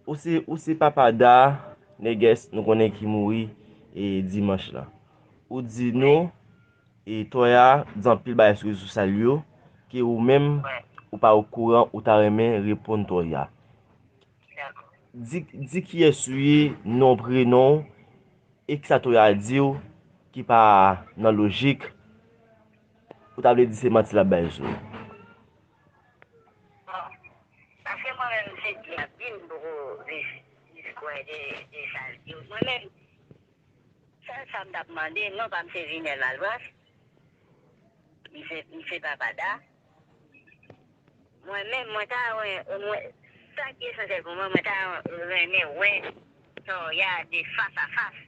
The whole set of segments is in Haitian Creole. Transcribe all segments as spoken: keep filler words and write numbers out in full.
Ou se, ou se papa Da Nègès, nou konnen ki mouri e dimanch la. Ou di nou e Toya di anpil bagay sou rezo sosyal yo, ke ou menm ou pa okouran, ou ta renmen reponn Toya. Di, di kiyès ou ye, non, prenon w, e kisa Toya di w ki pa nan lojik, ou ta vle di se manti l ap bay sou ou. Bon, paske mwen menm se di ap di m poko jis kwè de, de sa l di. Mwen menm, sèl sa m t ap mande, non pa m se Vinèl Malbras, m se, m se papa Da. Mwen menm, mwen ta ren, mwen, sa ki esansyèl pou mwen, mwen ta renmen wè Toya de fas a fas.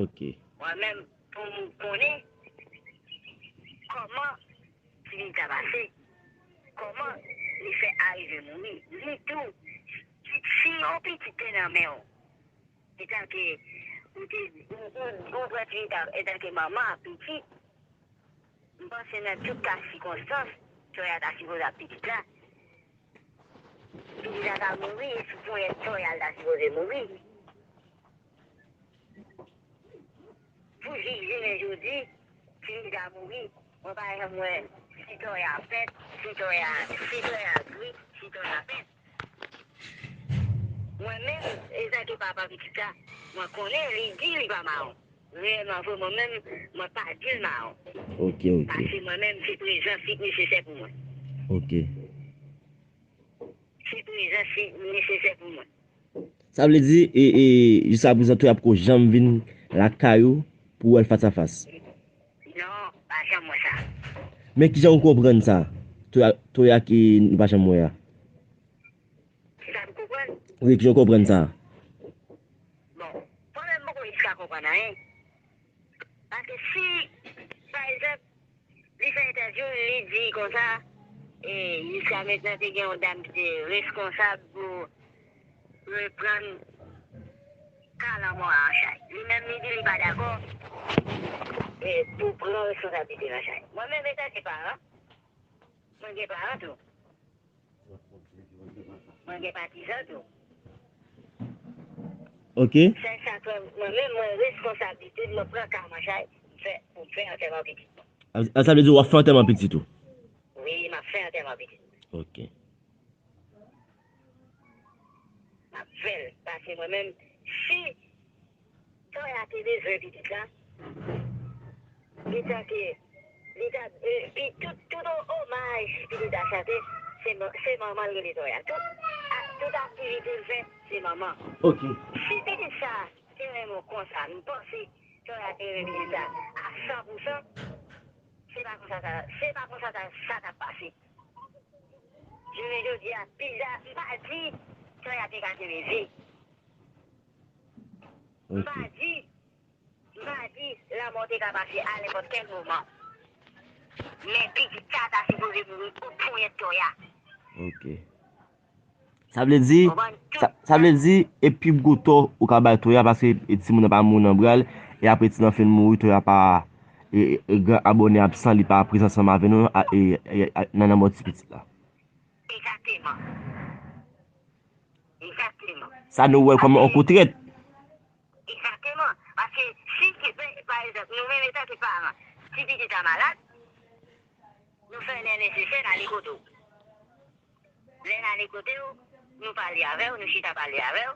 Ok. Mwen menm, pou m konnen kòman ti fi sa pase, kòman li fè arive mouri. Li tou, si yon pitit te nan men w, etanke ou te, ou, ou, ou pran ti fi sa etanke manman a pitit, m panse nan tout ka sikonstans, Toya ta sipoze ap pitit la. Pitit la ta mouri, e sou ponyèt Toya l ta sipoze mouri. Pou jij jounen jodi, si li ta mouri, mwen pa janm wè si Toya pèt, si Toya, si Toya gri, si Toya pèt. Mwen menm, etanke papa pitit la, mwen konnen li di li pa mawon. Reyèlman vre, mwen menm, mwen pa di l mawon. Ok, ok. Paske mwen menm, se prezans li k nesesè pou mwen. Ok. Se prezans li k nesesè pou mwen. Sa vle di, e, e, jiskaprezan Toya poko janm vin lakay ou pou wè l fas a fas? Non, pa janm wè sa. Men kijan ou konprann sa? Toya, Toya ke nou pa janm wè a. Kisa m konprann? Wi, kijan ou konprann sa? Bon, mwen menm poko jiska konprann anyen. Paske si, pa egzanp, li fè entèvyou, li di konsa, e jiska mentnan te gen yon dam ki te reskonsab pou reprann ka lanmò a an chay. Li menm li di li pa dakò e pou pran reskonsablite nan chay. Mwen menm etanke paran, mwen gen paran tou. Mwen gen patizan tou. Ok. Sèl sa ke mwen menm mwen reskonsab pitit mwen pran ka m an chay pou m fè antèman pitit mwen. A, sa vle di w ap fè antèman pitit ou? Wi, m ap fè antèman pitit mwen. Ok. M ap fè l. Paske mwen menm, si Toya te bezwen pitit la, etanke li ta, e, pi tout, tout o-, omaj pitit la chante, se man-, se manman l rele Toya. Tout, a, tout aktivite l fè, se manman. Ok. Si pitit sa te renmen w konsa, m panse Toya te renmen pitit la a san pou san, se pa konsa sa, se pa konsa sa, sa t ap pase. Jounen jodi a, pizza, m pa di Toya te ka kenbe vi. M pa Ok. di, m pa di lanmò te ka pase a nenpòt kèl moman. Men pitit sa ta sipoze mouri pou ponyèt Toya. Ok. Sa vle di, Konprann? sa, sa vle di, e pi gwo tò ou ka bay Toya paske e timoun nan pa mouri nan bra l, e apre ti nan fin mouri, Toya pa, e, e, e gran abòne absan, li pa prezan ansanm avè nou, a, e, e, a, nan lanmò ti pitit la. Egzakteman. Egzakteman. Sa nou wè l kòm yon kou trèt. Egzakteman. Paske si, pa egzanp, nou menm etanke paran, si pitit la malad, nou fè lè nesesè, n ale kote w. Lè n ale kote w, nou pale avè w, nou chita pale avè w.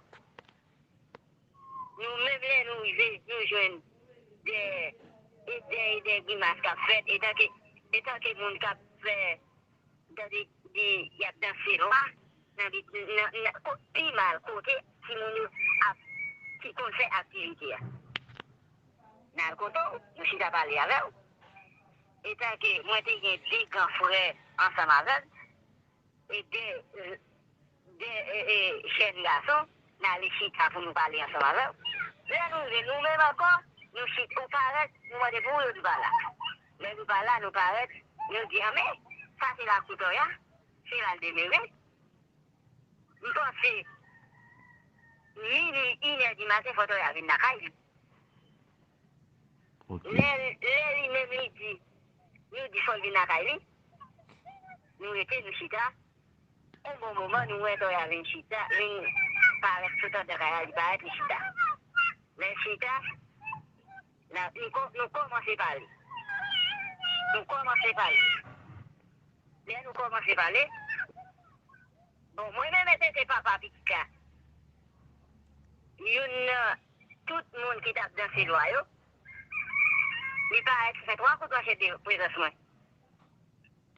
Nou menm lè nou rive, nou jwenn de, de, de grimas k ap fèt, etanke, etanke moun k ap fè, tande, di, y ap danse lwa, nan, nan, nan, ko-, pi mal kote timoun yo ap, ki konn fè aktivite a. N al kote w, nou chita pale avè w. Etanke mwen te gen de gran frè ansanm avè l, e de, de, e, e, jèn gason, n ale chita pou nou pale ansanm avè w. Lè nou rive nou menm ankò, nou chita, ou parèt, nou mande pou ou, yo di w pa la. Lè nou pa la, nou parèt, nou di, anben, sa se lakou Toya, se la l demere. M panse, minui, inè di maten, fò Toya vin lakay li. Ok. Lè, lè li menm li di, nou di fò l vin lakay li, nou rete, nou chita. yon bon moman, nou wè Toya vin chita, vin parèt sou tanta kay la, li parèt, li chita. Lè l chita, n a, nou kò-, nou kòmanse pale. Nou kòmanse pale. Lè nou kòmanse pale, bon, mwen menm, etan ke papa pitit la, youn nan tout moun ki t ap danse lwa yo, li parèt fè twa kout manchèt de prezans mwen.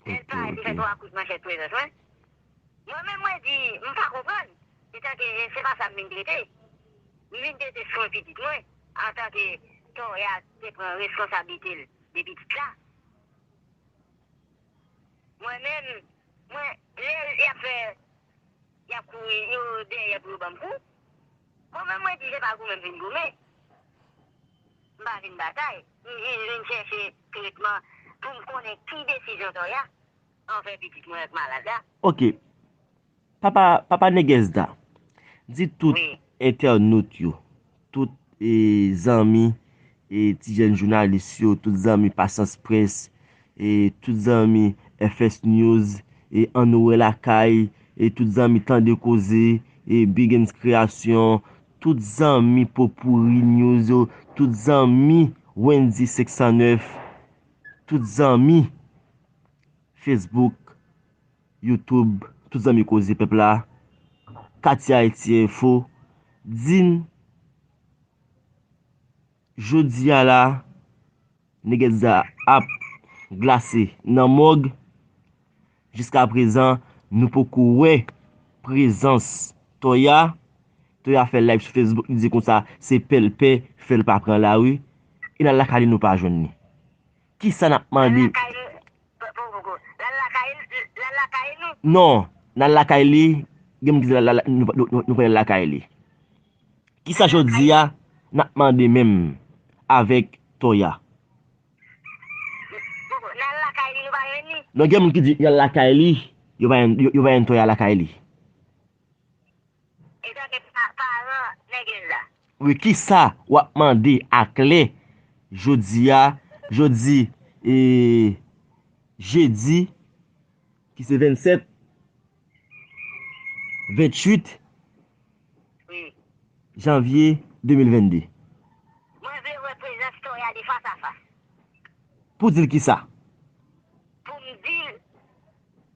Lè l parèt, li fè twa kout manchèt prezans mwen. Mwen menm, mwen di, m pa konprann. Etan ke se pa sa m vin trete. M vin trete swen pitit mwen, antan ke Toya te pran reskonsablite l de pitit la. Mwen menm, mwen, lè y ap fè, y ap kouri, yo dèyè pou yo ban m kou. Mwen menm, mwen di se pa goumen m vin goumen. M pa vin batay. M jis vin chèche tretman pou m konnen ki desizyon Toya anvè pitit mwen ak malad la. Ok. Papa, papa Negès Da, di tout entènot yo, tout, e, zanmi, e, ti jèn jounalis yo, tout zanmi Pasyans Près, e, tout zanmi F S News, e, Ann Wè Lakay, e, tout zanmi Tande Koze, e, Big M's Création, tout zanmi Popouri News yo, tout zanmi Wendy senk san nèf, tout zanmi Facebook, YouTube, tout zanmi Koze Pèp la, Katia Haiti Info, di n, jodi a la, Negès Da ap glase nan mòg. Jiskaprezan, nou poko wè prezans Toya. Toya fè live sou Facebook, li di konsa se pè l pè, fè l pa pran lari. E n al lakay li, nou pa jwenn li. Kisa n ap mande? Lakay li, pou, pou, pou, pou. L al lakay, l al lakay nou? Non, n al lakay li, gen moun ki di la, la, la, nou, nou, nou, nou pral lakay li. Kisa jodi a n ap mande menm avèk Toya? Bon, n al lakay li, nou pa jwenn li? Non, gen moun ki di y al lakay li, yo pa jwenn, yo, yo pa jwenn Toya lakay li. Etanke pa-, paran Negès Da. Wi, kisa w ap mande aklè jodi a, jodi, e, jedi, ki se vennsèt, ventuit Wi. Janvye de mil vennde. Mwen vle wè prezans Toya de fas a fas. Pou di l kisa? Pou m di l,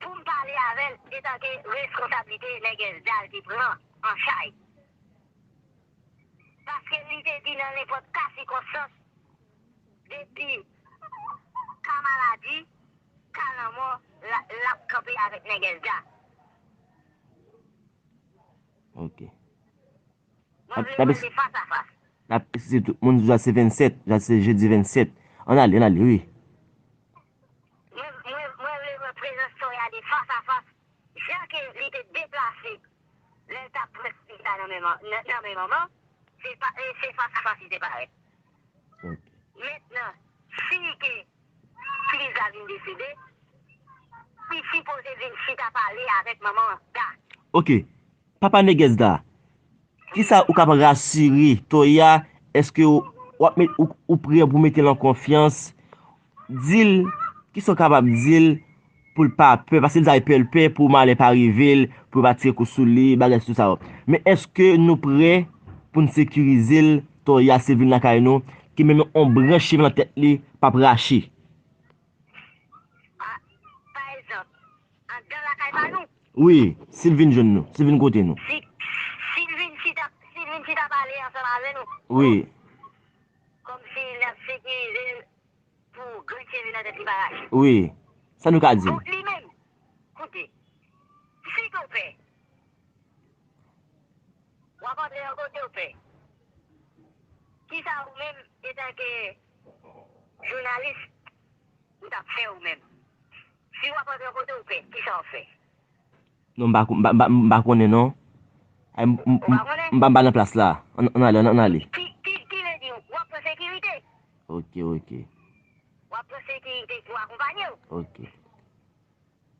pou m pale avè l etanke reskonsablite Negès Da l te pran an chay. Paske li te di nan nenpòt ka sikonstans, depi ka maladi, ka lanmò, l a, l ap kanpe avèk Negès Da. Ok. Mwen vle wè l fas a fas. N ap eskize tout moun, jodi a se vennsèt, jodi a se jedi vennsèt. Ann ale, ann ale, wi. Mwen, mwen, mwen vle wè prezans Toya de fas a fas. Jan ke li te deplase lè l t ap pran pitit la nan men man-, nan, nan men manman, se pa, e se fas a fas li te parèt. Ok. Mentnan, si ke kriz la vin deside, li sipoze vin chita pale avèk manman Da. Ok. Papa Negès Da, kisa ou kapab rasire Toya? Èske w, w ap met, ou, ou prè pou mete l an konfyans? Di l, kisa w kapab di l pou l pa pè? Paske l di l pè, l pè pou malè pa rive l, pou yo pa tire kou sou li, bagay sou sa yo. Men èske nou prè pou n sekirize l, Toya, si l vin lakay nou, ke menm yon branch cheve nan tèt li p ap rache? Pa, pa egzanp, anndan lakay pa nou. Wi, si l vin jwenn nou, si l vin kote nou. Si, si l vin chita, si l vin chita pale ansanm avè nou. Wi. Kòmsi n ap sekirize l pou grenn cheve nan tèt li pa rache. Wi. Sa nou ka di l? Kont li menm, koute, si ke w pè, w ap antre yon kote w pè. Kisa ou menm, etanke jounalis, ou t ap fè ou menm? Si w ap antre yon kote w pè, kisa w ap fè? Non, m pa, m pa, m pa, m pa konnen non. Ay, m, m, m, m pa, m pa nan plas la. Ann, ann ale, ann, ann ale. Ki, ki, ki vle di w ap pran sekirite? Ok, ok. W ap pran sekirite pou akonpanye w. Ok.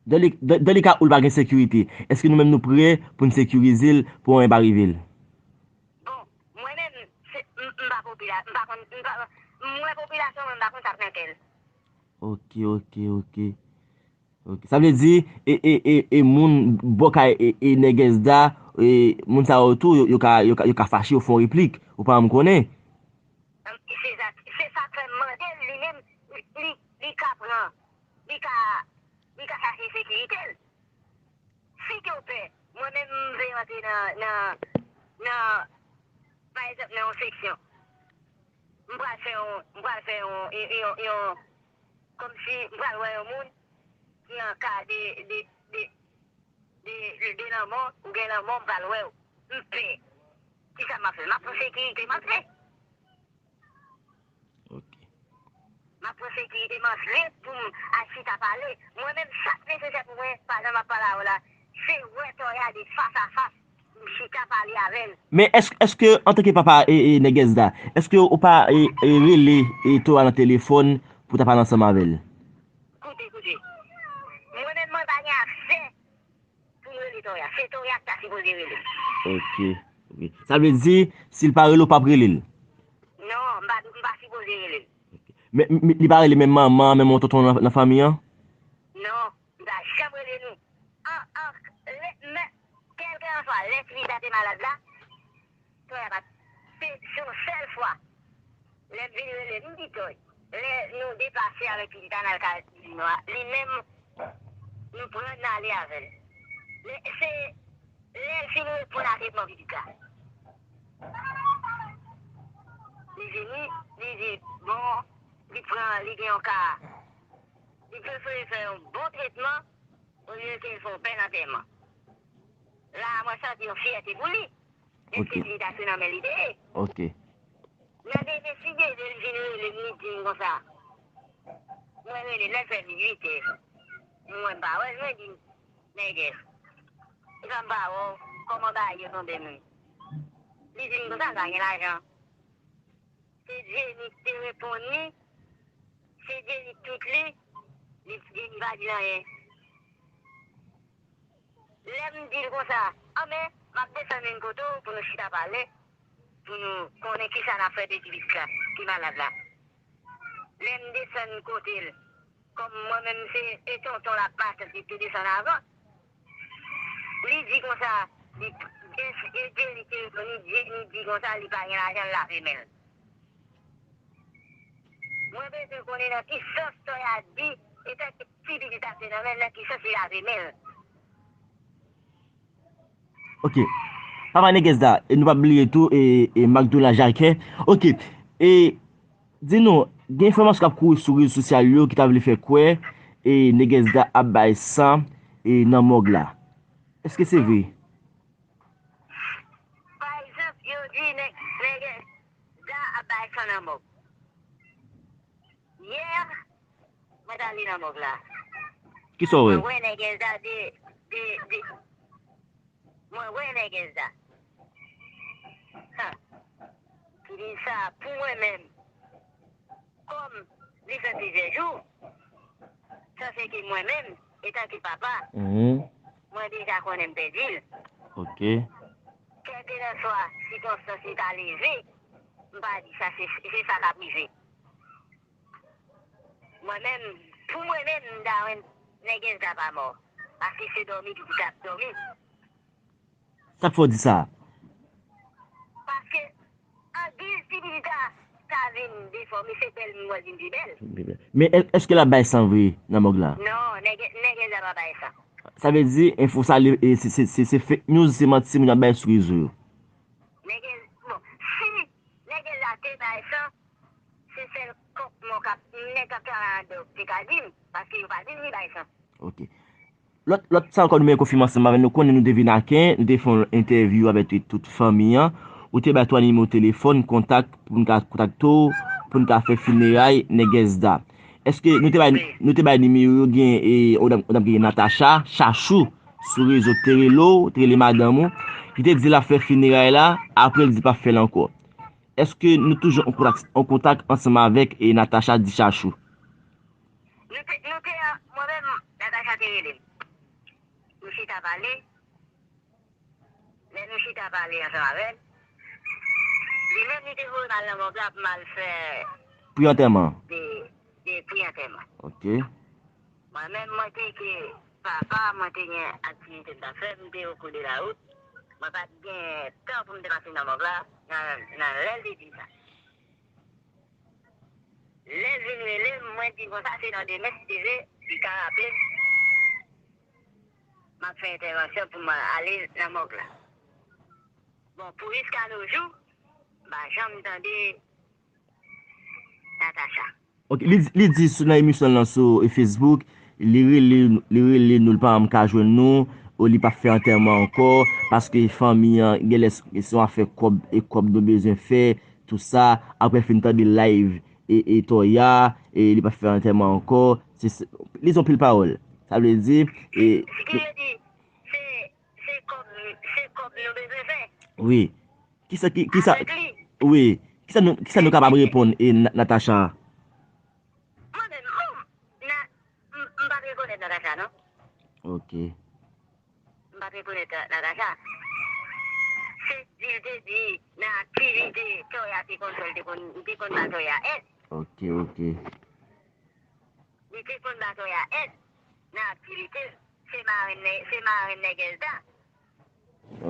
Dan li, dan, dan li ka ou l pa gen sekirite, èske nou menm nou prè pou n sekirize l pou anyen pa rive l? Bon, mwen menm, se, m, m pa popila-, m pa konn, m pa, m wè popilasyon, men m pa konn sa k nan kè l. Ok, ok, ok. Ok. Sa vle di, e, e, e, e moun bò kay e, e Nègès Da, e moun sa yo tou, yo, yo ka, yo ka, yo ka fache, yo fè yon replik. Ou pa janm konnen. Se sa, se sa k fè m mande l, li menm, li, li, li ka pran, li ka, li ka chache sekirite l. Si ke w pè, mwen menm m vle rantre nan, nan, nan, pa egzanp, nan yon seksyon. M pral fè yon, m pral fè yon, yon, yon, yon, kòmsi m pral wè yon moun ki an ka de, de, de, de, de lanmò, ou gen lanmò, m pral wè w. M pè. Kisa m ap fè? M ap pran sekirite m ap fè. Ok. M ap pran sekirite m ap vle pou m al chita pale. Mwen menm, sa k nesesè pou mwen, pa jan m ap pale avè w la, se wè Toya de fas a fas, pou m chita pale avè l. Men èske, èske antanke papa e, e Nègès Da, èske ou pa e, e rele e Toya nan telefòn pou ta pale ansanm avè l? Koute, koute. Mwen menm, mwen pa gen aksè pou m rele Toya. Se Toya ki ta sipoze rele. Ok. Ok. Sa vle di, si l pa rele w, w p ap rele l? Non, m pa, m pa sipoze rele l. Ok. Men, men, li pa rele menm manman, menm yon tonton nan, nan fanmi an? Non, m pa janm rele nou. An, an, lè, men, kèlkelanswa, lè Trinita te malad la, Toya pa t, se, se yon sèl fwa. Lè m vin rele, m di Toy, lè nou deplase avèk pitit la n al kay Dino a, li menm, nou pran n ale avè l. Men se lè l fin reponn a trètman pitit la. Li vini, li di, bon, li pran, li gen yon ka, li prefere fè yon bon trètman, olye ke l fè yon bèl antèman. La a, mwen santi yon fyète pou li. Deske li ta sou nan men li te ye. Ok. Nan demen si Dye vle, li vin rele m, li di m konsa. Mwen rele, lè l fè uit è. Mwen pa wè l, mwen di, Nègès, e sa m pa wè w, kòman bagay yo tonbe menm? Li di m konsa, l pa gen lajan. Se Jenny ki te reponn li, se Jenny ki tout li, li, Jenny pa di l anyen. Lè m di l konsa, anben, m ap desann vin kote w pou nou chita pale, pou nou konnen kisa n ap fè de ti pitit la ki malad la. Lè m desann kote l, kòm mwen menm se e tonton l ak matant li te desann avan, li di konsa, li, Jenny te reponn li, Jenny di konsa li pa gen lajan, l lave men l. Mwen bezwen konnen nan ki sans Toya di, etan ke ti pitit la te nan men l, nan ki sans li lave men l. Ok. Papa Nègès Da, e nou p ap bliye tou, e, e Magdoula Jacquet. Ok. E, di nou, gen enfòmasyon k ap kouri sou rezo sosyal yo ki ta vle fè kwè, e Nègès Da ap bay san, e nan mòg la. Èske se vre? Pa egzanp, yo di nèg, Nègès Da ap bay san nan mòg. Yè, mwen t ale nan mòg la. Kisa w wè? Mwen wè Nègès Da de, de, de, mwen wè Nègès Da. Ha. Ki di sa pou mwen menm. Kòm li fè plizyè jou, sa se ke mwen menm, etanke papa, Mhm. mwen deja konnen m pèdi l. Ok. Kèlkelanswa sikonstans li ta leve, m pa di sa, se, se sa k ap rive. Mwen menm, pou mwen menm, m ta renmen Nègès Da pa mò. Paske se dòmi pitit la ap dòmi. Sa k fè w di sa? Paske, angiz ti pitit la ta vin defòme, se bèl m wè l vin pi bèl. Men è-, èske l ap bay san vre nan mòg la? Non, Nègès, Nègès Da pa bay san. Sa vle di, enfo sa, li, e, se, se, se, se fake news, se manti moun ap bay sou rezo yo. Nègès, bon, si Nègès Da te bay san, se sèl kòk mò k ap nèg k ap travay anndan yo te ka di m, paske yo pa di m li bay san. Ok. Lòt, lòt sa ankò nou menm konfime ansanm avè nou, konnen nou te vin Aken, nou te fè yon entèvyou avèk tout, tout fanmi an. Ou te bay twa nimewo telefòn, kontak, pou n ka kontakte w, pou n ka fè fineray Nègès Da. Èske nou te bay, nou te bay nimewo yo, gen, e, yon dam, yon dam ki gen Natacha, Chachou, sou rezo te rele w, te rele madanm ou, ki te di l ap fè fineray la, apre l di l p ap fè l ankò. Èske nou toujou an kontak, an kontak ansanm avèk, e, Natacha di Chachou? Nou te, nou te, mwen menm, Natacha te rele m. Nou chita pale. Lè nou chita pale ansanm avè l, li menm li te voye m al nan mòg la pou m al fè Pri antèman. de, de pri antèman. Ok. Mwen menm, mwen te ke papa, mwen te gen aktivite m t ap fè, m te o kou de la wout. Mwen pa t gen tan pou m te pase nan mòg la, nan, nan lè l te di sa. Lè l vin rele m, mwen di l konsa, se nan demen, si Dye vle, li ka raple m, m ap fè entèvansyon pou m ale nan mòg la. Bon, pou jiska no jou, m pa janm tande Natacha. Ok, li, li di sou nan emisyon lan sou, e, Facebook, li rele, li rele nou, li pa janm ka jwenn nou, o, li p ap fè antèman ankò, paske fanmi an genlè se yon afè kòb, e kòb nou bezwen fè, tou sa, apre fin tande live, e, e Toya, e li p ap fè antèman ankò, se, se, li di yon pil pawòl. Sa vle di, e, Ki vle di, se, se kòb, se kòb nou bezwen fè. Wi. Kisa, ki, kisa, Avèk li. Wi. Kisa nou, kisa nou kapab reponn, e, Na-, Natacha? Mwen menm, m, na, m, m pa t rekonèt Natacha, non. Ok. M pa t rekonèt Natacha. Se di l te di nan aktivite Toya te konn fè, l te konn, li te konn ba Toya èd. Ok, ok. Li te konn ba Toya èd nan aktivite l. Se marenn nè-, se marenn Nègès Da.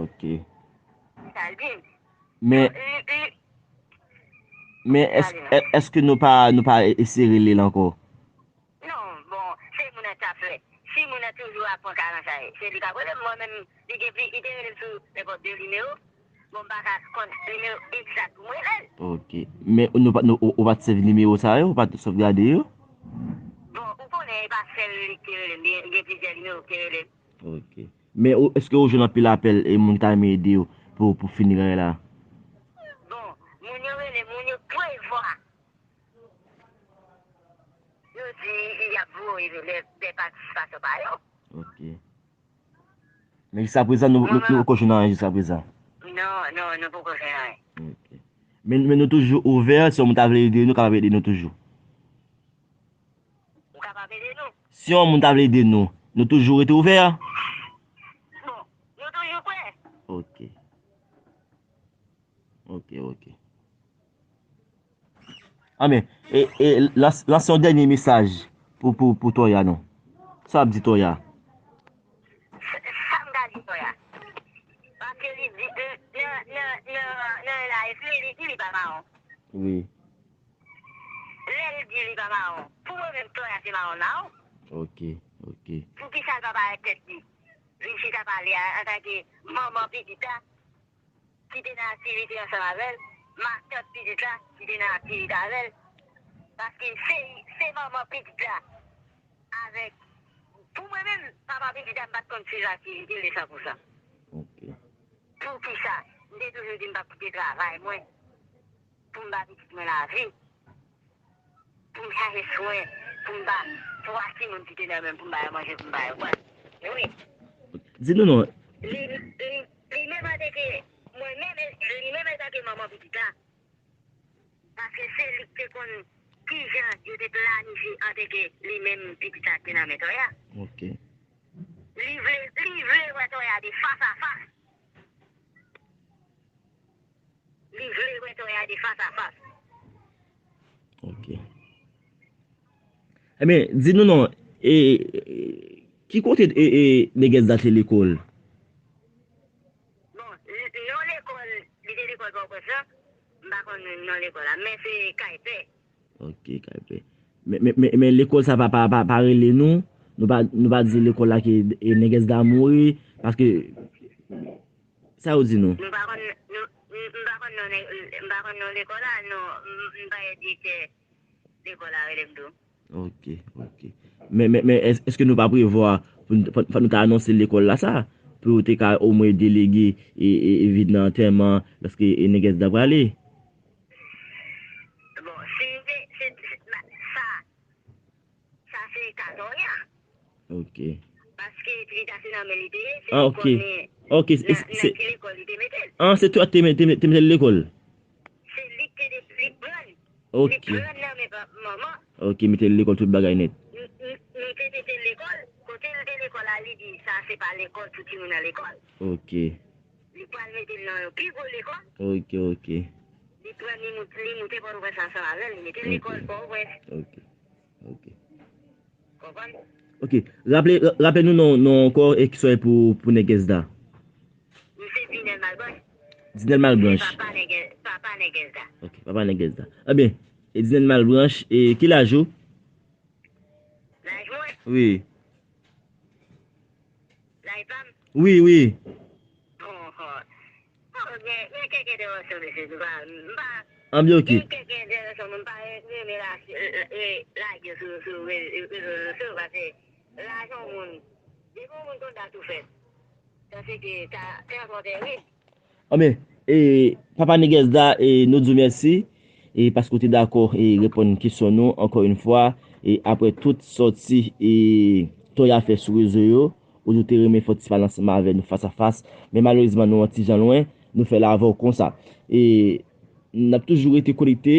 Ok. Sa l di m. Men, Li, li, men èske, èske nou pa, nou pa eseye rele l ankò? Non, bon, se moun nan k ap fè. Si moun nan toujou ap pran karan sa, se li k ap rele m. Mwen menm, li gen pli, li te rele m sou nenpòt de nimewo. Bon, m pa ka konn nimewo egzak pou mwen rele l. Ok. Men nou pa, nou, ou, ou pa t sèvi nimewo sa yo? Ou pa t sovgade yo? Bon, ou konnen e pa sèl li k te rele m, gen, gen plizyè nimewo k te rele m. Ok. Men ou, èske ou jwenn anpil apèl e moun ta renmen ede yo pou, pou fineray la? Bon, moun yo rele, moun yo prevwa. Yo di y ap voye lè, lè patisipasyon pa yo. Ok. Men jiskaprezan, nou, nou, nou poko jwenn anyen jiskaprezan? Non, non, nou poko jwenn anyen. Ok. Men, men nou toujou ouvè, si yon moun ta vle ede nou, kapab ede nou toujou. Ou kapab ede nou. Si yon moun ta vle ede nou, nou toujou rete ouvè? Bon, nou toujou prè. Ok. Ok, ok. Anben, e, e, lans-, lanse yon dènye mesaj pou, pou, pou Toya, non. Sa w ap di Toya? Sa, sa m ka di Toya? Paske li di, nan, nan, nan, nan live li, li di li pa mawon. Wi. Lè l di li pa mawon, pou mwen menm, Toya se mawon mawon. Ok, ok. Poukisa l pa parèt tèt li? Vin chita pale a, antanke manman pitit la, ki te nan aktivite ansanm avè l, matant pitit la, ki te nan aktivite avè l. Paske se, se manman pitit la avèk, pou mwen menm, papa pitit la, m pa t konn swiv aktivite l de san pou san. Ok. Poukisa? M te toujou di m p ap kite travay mwen pou m ba pitit mwen lavi. Pou m chache swen, pou m ba twa timoun ki te nan men m, pou m ba yo manje, pou m ba yo bwè. Wi. Di nou non. Li, li, li menm antanke, mwen menm, li menm antanke manman pitit la. Paske se li ki te konn kijan yo te planifye antanke li menm pitit la ki te nan men Toya. Ok. Li vle, li vle wè Toya de fas a fas. Li vle wè Toya de fas a fas. Ok. Ebyen, di nou non, e, e, ki kote, e, e, Negès Da te lekòl? Bon, n-, non lekòl, li te lekòl Pòtoprens lan, m pa konn non lekòl la, men se Kay Pè. Ok, Kay Pè. Men, men, men, men lekòl sa pa, pa, pa, pa rele nou, nou pa, nou pa di lekòl la ke, e, Negès Da mouri, paske Sa yo di nou? Nou pa konn, nou, m, m pa konn non, m pa konn non lekòl la, non, m, m pa wè direktè lekòl la rele m tou. Ok, ok. Men, men, men, èske nou pa prevwa pou n, fò, fò nou ta anonse lekòl la sa, pou yo te ka omwen delege e, e, e vin nan antèman lòske, e, Negès Da prale? Bon, si se, se, se, sa, Sa se ka Toya. Ok. Paske pitit la se nan men li te ye, se li konnen nan, nan ki lekòl li te mete l. Ah, se Toya te, te, te mete l lekòl? Se li ki te, li pran l. Ok. Li pran l nan men pa, manman. Ok, mete l lekòl tout bagay nèt. M, m, m te mete l lekòl, kote l te lekòl la, li di sa se pa lekòl pou timoun nan lekòl. Ok. Li pral mete l nan yon pi gwo lekòl. Ok, ok. Li pran, li moute, li moute Pòtoprens ansanm avè l, li mete l lekòl Pòtoprens. Ok. Ok. Konprann? Ok. Raple, raple nou non, non ankò e ki sa w ye pou, pou Nègès Da. M se Dinèl Malbranch. Dinèl Malbranch. Papa Nègès, papa Nègès Da. Ok, papa Nègès Da. Ebyen, e Dinèl Malbranch, e ki laj ou? Laj mwen, Wi. laj pa m. Wi, wi. Bon, bon. Bon, gen, gen kèk entèvansyon, mesye, m pa, m pa, Anbyen, ok. Gen kèk entèvansyon, m pa renmen la, e, lage sou, sou re- rezo sosyo, paske lajan moun, depi yon moun konn dat ou fèt, sa se ke ta, ta konte, wi. Anbyen, e, papa Nègès Da, e, nou di w mèsi, e, paske w te dakò, e, reponn kesyon nou, ankò yon fwa, e, apre tout sòti, e, Toya fè sou rezo yo, ou di w te renmen fè yon ti pale ansanm avè nou fas a fas, men malerezman nou yon ti jan lwen, nou fè l avè w konsa. E, n ap toujou rete konekte,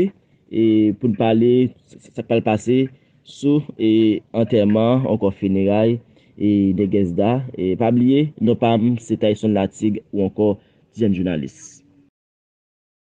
e, pou n pale sa, sa k pral pase sou, e, antèman, ankò fineray, e, Nègès Da. E, pa bliye, non pa m, se Tayson Latig ou ankò Ti Jèn Jounalis.